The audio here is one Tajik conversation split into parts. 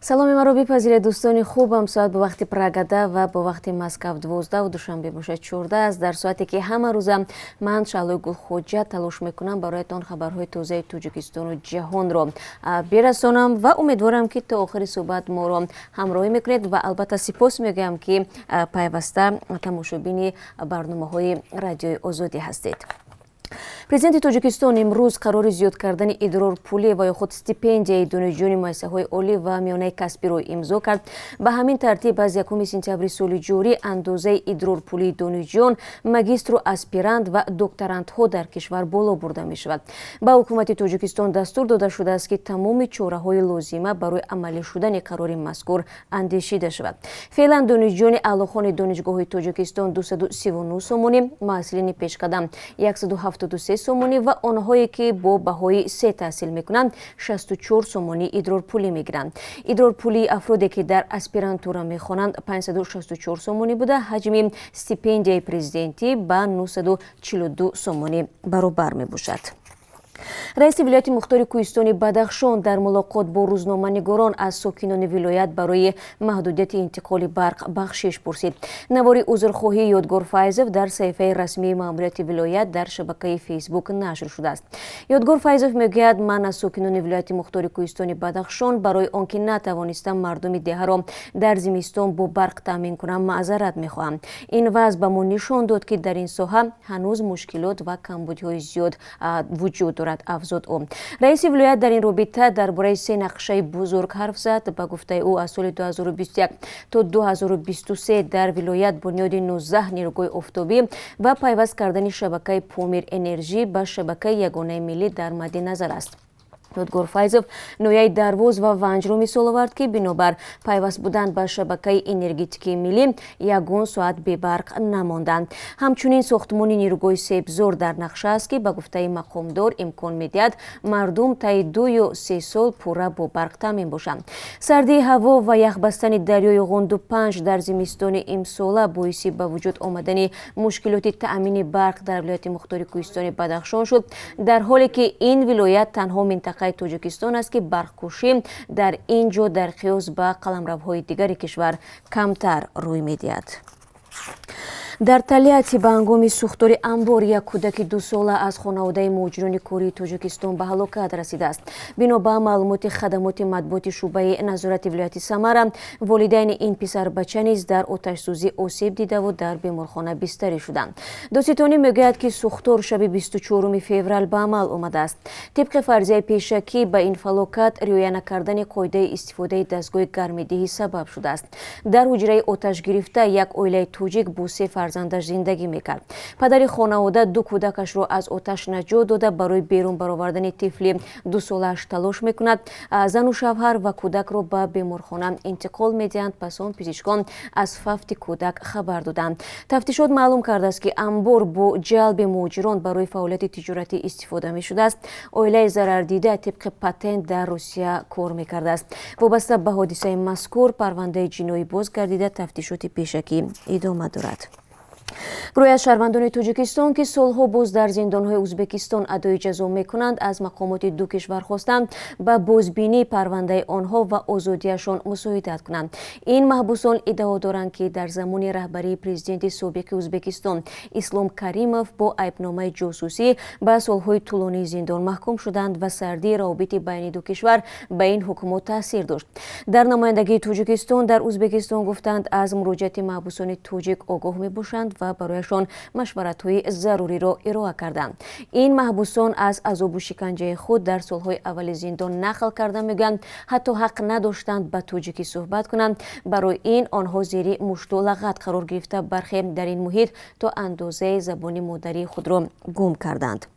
Саломи маро бипазиред, дӯстони хубам. Соат бо вақти Прага 10 ва бо вақти Москав 12, Душанбе бошад 14 аст. Дар соате ки ҳама рӯза ман, Шаҳлои Гулхоҷа, талош мекунам бароятон хабарҳои тозаи Тоҷикистону ҷаҳонро бирасонам ва умедворам, ки то охири суҳбат моро ҳамроҳӣ мекунед ва албатта сипос мегӯям, ки пайваста тамошобини барномаҳои Радиои Озодӣ ҳастед. Президенти Тоҷикистон имрӯз қарори зиёд кардани идрорпулӣ ва ё худ стипендияи донишҷӯёни муассисаҳои олӣ ва миёнаи касбиро имзо кард. Ба ҳамин тартиб, аз 1 сентябри соли ҷорӣ андозаи идрорпулии донишҷӯён, магистру аспирант ва докторантҳо дар кишвар боло бурда мешавад. Ба ҳукумати Тоҷикистон дастур дода шудааст, ки тамоми чораҳои лозима барои амалӣ шудани қарори мазкур андешида шавад. Феълан донишҷӯёни аълохони донишгоҳҳои Тоҷикистон 239 сомонӣ, маҳсилини пешқадам 173 сомонӣ ва онҳое ки бо баҳои се таҳсил мекунанд, 64 сомонӣ идрорпулӣ мегиранд. Идрорпулии афроде ки дар аспирантура мехонанд, 564 сомонӣ буда, ҳаҷми стипендияи президентӣ ба 942 сомонӣ баробар мебошад. Раиси вилояти мухтори кӯҳистони Бадахшон дар мулоқот бо рӯзноманигорон аз сокинони вилоят барои маҳдудияти интиқоли барқ бахшиш пурсид. Навори узрхоҳии Ёдгор Файзов дар саҳифаи расмии маъмурияти вилоят дар шабакаи Фейсбук нашр шудааст. Ёдгор Файзов мегӯяд: «Ман аз сокинони вилояти мухтори кӯҳистони Бадахшон барои он ки натавонистам мардуми деҳаро дар зимистон бо барқ таъмин кунам, маъзарат мехоҳам. Ин вазъ ба мо нишон дод, ки дар ин соҳа ҳанӯз мушкилот ва камбудиҳои зиёд вуҷуд дорад», афзуд ӯ. Раиси вилоят дар ин робита дар бораи се нақшаи бузург ҳарф зад. Ба гуфтаи ӯ, аз соли 2021 то 2023 дар вилоят бунёди 19 нерӯгоҳи офтобӣ ва пайваст кардани шабакаи Помир Энержӣ ба шабакаи ягонаи миллӣ дар мадди назар аст. Ёдгор Файзов ноҳияи Дарвоз ва Ванҷро мисол овард, ки бинобар пайваст будан ба шабакаи энергетикии миллӣ ягон соат бебарқ намонданд. Ҳамчунин сохтмони нерӯгоҳи Себзор дар нақша аст, ки ба гуфтаи мақомдор имкон медиҳад мардум таи 2 ё 3 сол пурра бо барқ таъмин бошанд. Сардии ҳаво ва яхбастани дарёи Ғундупанҷ дар зимистони имсола боиси ба вуҷуд омадани мушкилоти таъмини барқ дар вилояти мухтори кӯҳистони Бадахшон шуд, дар ҳоле ки ин вилоят танҳо минтақаи Тоҷикистон аст, ки барқкушӣ дар ин ҷо дар қиёс ба қаламравҳои дигари кишвар камтар рӯй медиҳад. Дар Тольятти ба ҳангоми сӯхтори амбор як кӯдаки 2-сола аз хонаводаи муҳоҷирони кории Тоҷикистон ба ҳалокат расидааст. Бино ба маълумоти хадамоти матбуоти шӯъбаи назорати вилояти Самара, волидайни ин писарбача низ дар оташсӯзӣ осеб дидаву дар беморхона бистарӣ шуданд. Додситонӣ мегӯяд, ки сӯхтор шаби 24 феврал ба амал омадааст. Тибқи фарзияи пешакӣ, ба ин фалокат риоя накардани қоидаи истифодаи дастгоҳи гармидиҳӣ сабаб шудааст. Дар ҳуҷраи оташгирифта як оилаи тоҷик бо се фарзандаш зиндагӣ мекард. Падари хонавода ду кӯдакашро аз оташ наҷот дода, барои берун баровардани тифли 2-солааш талош мекунад. Зану шавҳар ва кӯдакро ба беморхона интиқол медиҳанд. Пас он пизишкон аз фавти кӯдак хабар доданд. Тафтишот маълум кардааст, ки амбор бо ҷалби муҳоҷирон барои фаъолияти тиҷоратӣ истифода мешудааст. Оилаи зарардида тибқи патент дар Русия кор мекардааст. Вобаста ба ҳодисаи мазкур парвандаи ҷиноӣ боз гардида, тафтишоти пешакӣ идома дорад. Гурӯҳе аз шаҳрвандони Тоҷикистон, ки солҳо боз дар зиндонҳои Ӯзбекистон адои ҷазо мекунанд, аз мақомоти ду кишвар хостанд ба бозбинии парвандаи онҳо ва озодиашон мусоидат кунанд. Ин маҳбусон иддао доранд, ки дар замони раҳбарии президенти собиқи Ӯзбекистон Ислом Каримов бо айбномаи ҷосусӣ ба солҳои тӯлонии зиндон маҳкум шуданд ва сардии равобити байни ду кишвар ба ин ҳукмҳо таъсир дошт. Дар намояндагии Тоҷикистон дар Ӯзбекистон гуфтанд, аз муроҷиати маҳбусони тоҷик огоҳ мебошанд ва барояшон машваратҳои заруриро ироа карданд. Ин маҳбусон аз азобу шиканҷаи худ дар солҳои аввали зиндон нақл карда, мегӯянд, ҳатто ҳақ надоштанд ба тоҷикӣ суҳбат кунанд. Барои ин онҳо зери мушту лағат қарор гирифта, бархе дар ин муҳит то андозаи забони модарии худро гум карданд.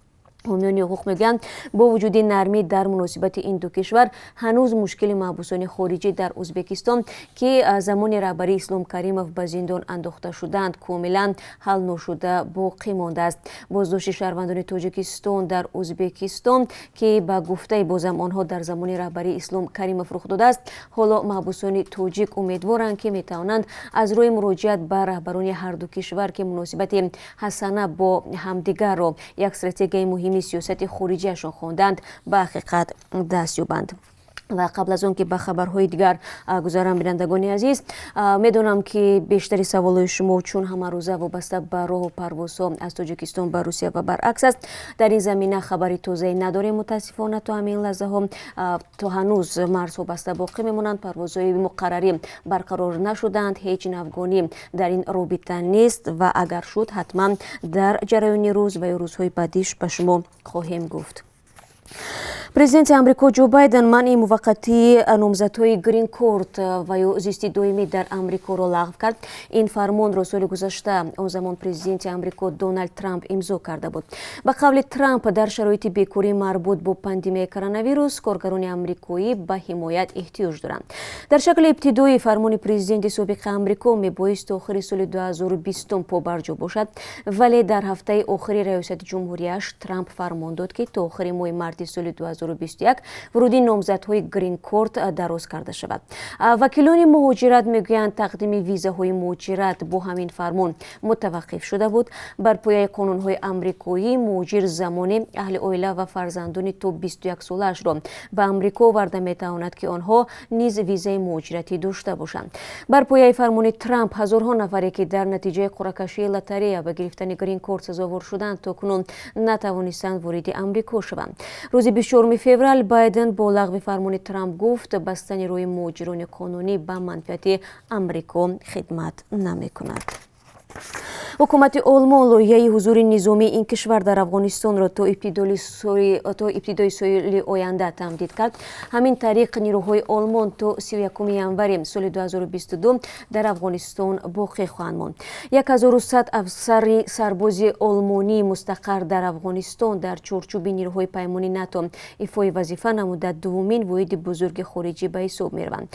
Ҳомиёни ҳуқуқ мегӯянд, бо вуҷуди нармӣ дар муносибати ин ду кишвар, ҳанӯз мушкили маҳбусони хориҷӣ дар Ӯзбекистон, ки замони раҳбарии Ислом Каримов ба зиндон андохта шуданд, комилан ҳал ношуда боқӣ мондааст. Боздошти шаҳрвандони Тоҷикистон дар Ӯзбекистон, ки ба гуфтаи бозам онҳо дар замони раҳбарии Ислом Каримов рух додааст, ҳоло маҳбусони тоҷик умедворанд, ки метавонанд аз рӯи муроҷиат ба раҳбарони ҳарду кишвар, ки муносибати ҳасана бо ҳамдигарро як стратегияи муҳими сиёсати хориҷиашон хонданд, ба ҳақиқат даст ёбанд. Ва қабл аз он ки ба хабарҳои дигар гузарам, бинандагони азиз, медонам, ки бештари саволҳои шумо чун ҳамарӯза вобаста ба роҳу парвозҳо аз Тоҷикистон ба Русия ва баръакс аст. Дар ин замина хабари тозае надорем, мутаассифона, то ҳамин лаҳзаҳо. То ҳанӯз марзҳо баста боқӣ мемонанд, парвозҳои муқаррарӣ барқарор нашуданд, ҳеҷ навгонӣ дар ин робита нест ва агар шуд, ҳатман дар ҷараёни рӯз ва ё рӯзҳои баъдиш ба шумо хоҳем гуфт. Президенти Амрико Ҷо Байден манъи муваққатии номзадҳои грин-корт ва ё зисти доимӣ дар Амрикоро лағв кард. Ин фармонро соли гузашта он замон президенти Амрико Доналд Трамп имзо карда буд. Ба қавли Трамп, дар шароити бекорӣ марбут бо пандемияи коронавирус коргарони амрикоӣ ба ҳимоят эҳтиёҷ доранд. Дар шакли ибтидоӣ фармони президенти собиқи Амрико мебоист то охири соли 2020 побарҷо бошад, вале дар ҳафтаи охири раёсати ҷумҳурияш Трамп фармон дод, ки то охири моҳи марти соли 2021 вуруди номзадҳои грин-корт дароз карда шавад. Вакилони муҳоҷират мегӯянд, тақдими визаҳои муҳоҷират бо ҳамин фармон мутаваққиф шуда буд. Бар пояи қонунҳои амрикоӣ, муҳоҷир замоне аҳли оила ва фарзандони то 21 солаашро ба Амрико оварда метавонад, ки онҳо низ визаи муҳоҷиратӣ дошта бошанд. Бар пояи фармони Трамп, ҳазорҳо нафаре, ки дар натиҷаи қуръакашии лотарея ба гирифтани грин-корт сазовор шуданд, то кунун натавонистанд вориди Амрико шаванд. Рӯзи 24 феврал Байден бо лағви фармони Трамп гуфт, бастани роҳи муҳоҷирони қонунӣ ба манфиати Амрико хидмат намекунад. Ҳукумати Олмон лоиҳаи ҳузури низомии ин кишвар дар Афғонистонро то ибтидои соли оянда тамдид кард. Ҳамин тариқ, нирӯҳои Олмон то 31 январи соли 2022 дар Афғонистон боқӣ хоҳанд монд. 1100 афсари сарбози олмонии мустақар дар Афғонистон дар чорчӯби нирӯҳои паймони НАТО ифои вазифа намуда, дуввумин воҳиди бузурги хориҷӣ ба ҳисоб мераванд.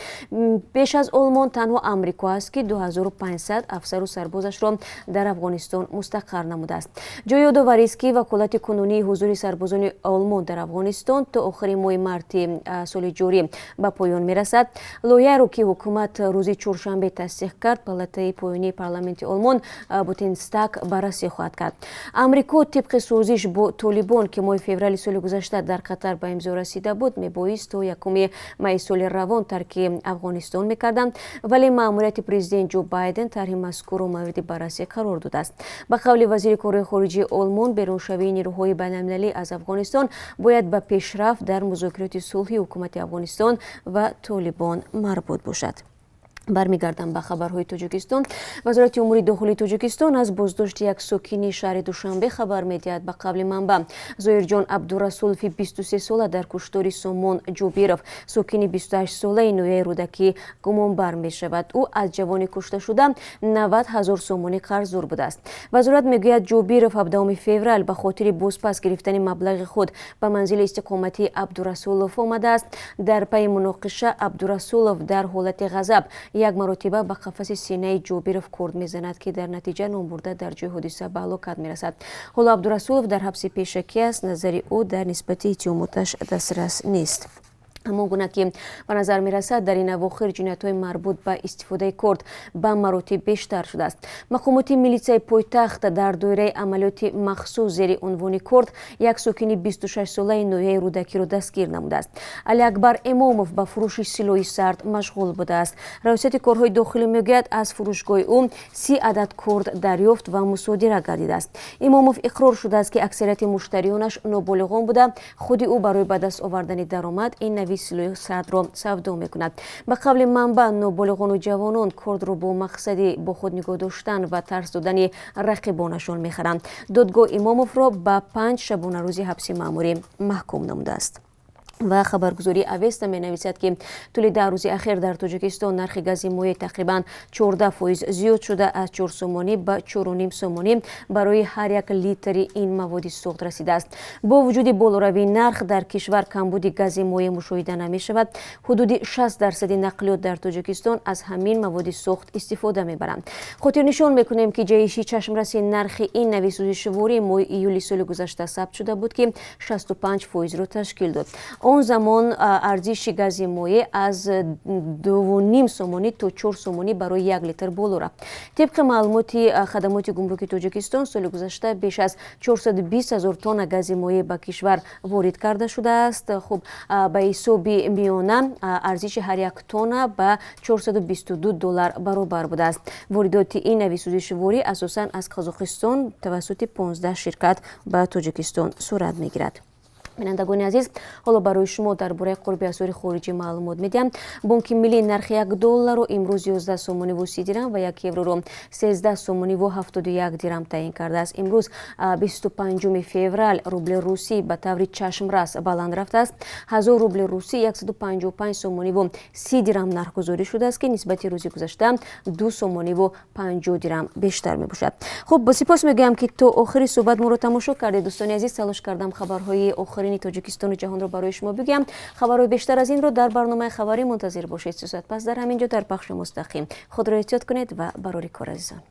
Пеш аз Олмон танҳо Амрико аст, ки 2500 афсару сарбозашро дар Афғонистон мустақар намудааст. Ҷои ёдоварист, ки ваколати кунунии ҳузури сарбозони Олмон дар Афғонистон то охири моҳи марти соли ҷорӣ ба поён мерасад. Лоиҳаеро, ки ҳукумат рӯзи чоршанбе тасдиқ кард, палатаи поёнии парламенти Олмон Бундестаг баррасӣ хоҳад кард. Амрико тибқи созиш бо Толибон, ки моҳи феврали соли гузашта дар Қатар ба имзо расида буд, мебоист то 1 майи соли равон тарки Афғонистон мекарданд, вале маъмурияти президент Ҷо Байден тарҳи мазкурро мавриди баррасӣ қарор додааст. Ба қавли вазири корҳои хориҷии Олмон, беруншавии нирӯҳои байналмилалӣ аз Афғонистон бояд ба пешрафт дар музокироти сулҳи ҳукумати Афғонистон ва Толибон марбут бошад. Бармегардам ба хабарҳои Тоҷикистон. Вазорати умури дохилии Тоҷикистон аз боздошти як сокини шаҳри Душанбе хабар медиҳад. Ба қавли манбаъ, Зоирҷон Абдурасулови 23 сола дар куштори Сомон Ҷобиров, сокини 28 солаи ноҳияи Рӯдакӣ, гумонбар мешавад. Ӯ аз ҷавони кушташуда 90 ҳазор сомонӣ қарздор будааст. Вазорат мегӯяд, Ҷобиров 17 феврал ба хотири бозпас гирифтани маблағи худ ба манзили истиқоматии Абдурасулов омадааст. Дар пайи муноқиша Абдурасулов дар ҳолати ғазаб як маротиба ба қафаси синаи Ҷобиров корд мезанад, ки дар натиҷа номбурда дар ҷои ҳодиса ба ҳалокат мерасад. Ҳоло Абдурасулов дар ҳабси пешакӣ аст. Назари ӯ дар нисбати иттиҳомоташ дастрас нест. Ҳамон гуна ки ба назар мерасад, дар ин авохир ҷиноятҳои марбут ба истифодаи корд ба маротиб бештар шудааст. Мақомоти милитсияи пойтахт дар доираи амалиёти махсус зери унвони корд як сокини 26-солаи ноҳияи Рӯдакиро дастгир намудааст. Алиакбар Эмомов ба фурӯши силоҳи сард машғул будааст. Раёсати корҳои дохилӣ мегӯяд, аз фурӯшгоҳи ӯ 30 адад корд дарёфт ва мусодира гардидааст. Имомов иқрор шудааст, ки аксарияти муштариёнаш ноболиғон буда, худи ӯ барои ба даст овардани даромад ин нави силоҳи сардро савдо мекунад. Ба қавли манбаъ, ноболиғону ҷавонон кордро бо мақсади бо худ нигоҳ доштан ва тарс додани рақибонашон мехаранд. Додгоҳ Имомовро ба 5 шабонарӯзи ҳабси маъмурӣ маҳкум намудааст. Ва хабаргузории Авеста менависад, ки тӯли 10 рӯзи ахир дар Тоҷикистон нархи гази моеъ тақрибан 14% зиёд шуда, аз 4 сомонӣ ба 4,5 сомонӣ барои ҳар як литри ин маводи сӯхт расидааст. Бо вуҷуди болоравии нарх, дар кишвар камбуди гази моеъ мушоҳида намешавад. Ҳудуди 60% нақлиёт дар Тоҷикистон аз ҳамин маводи сӯхт истифода мебаранд. Хотирнишон мекунем, ки ҷаҳиши чашмраси нархи ин нави сӯзишворӣ моҳи июли соли гузашта сабт шуда буд, ки 65%-ро ташкил дод. Он замон арзиши гази моеъ аз 2,5 сомонӣ то 4 сомонӣ барои 1 литр боло рафт. Тибқи маълумоти хадамоти гумруки Тоҷикистон, соли гузашта беш аз 420 ҳазор тонна гази моеъ ба кишвар ворид карда шудааст. Хуб, ба ҳисоби миёна арзиши ҳар як тонна ба 422 доллар баробар будааст. Воридоти ин нави сӯзишворӣ асосан аз Қазоқистон тавассути 15 ширкат ба Тоҷикистон сурат мегирад. Бинандагони азиз, ҳоло барои шумо дар бораи қурби асъори хориҷӣ маълумот медиҳам. Бонки Миллӣ нархи 1 долларро имрӯз 11 сомониву 30 дирам ва 1 евроро 13 сомониву 71 дирам таъин кардааст. Имрӯз, 25 феврал, рубли русӣ ба таври чашмрас баланд рафтааст. 1000 рубли русӣ 155 сомониву 30 дирам нархгузорӣ шудааст, ки нисбати рӯзи гузашта 2 сомониву 50 дирам бештар мебошад. Хуб, сипос мегӯям, ки то охири суҳбат моро тамошо кардед. Дӯстони азиз, талош кардам хабарҳои охирини Тоҷикистону ҷаҳонро барои шумо бигӯям. Хабарҳои бештар аз инро дар барномаи хабарӣ мунтазир бошед. 3 соат пас дар ҳамин ҷо дар пахши мустақим. Худро эҳтиёт кунед ва барори кор, азизон.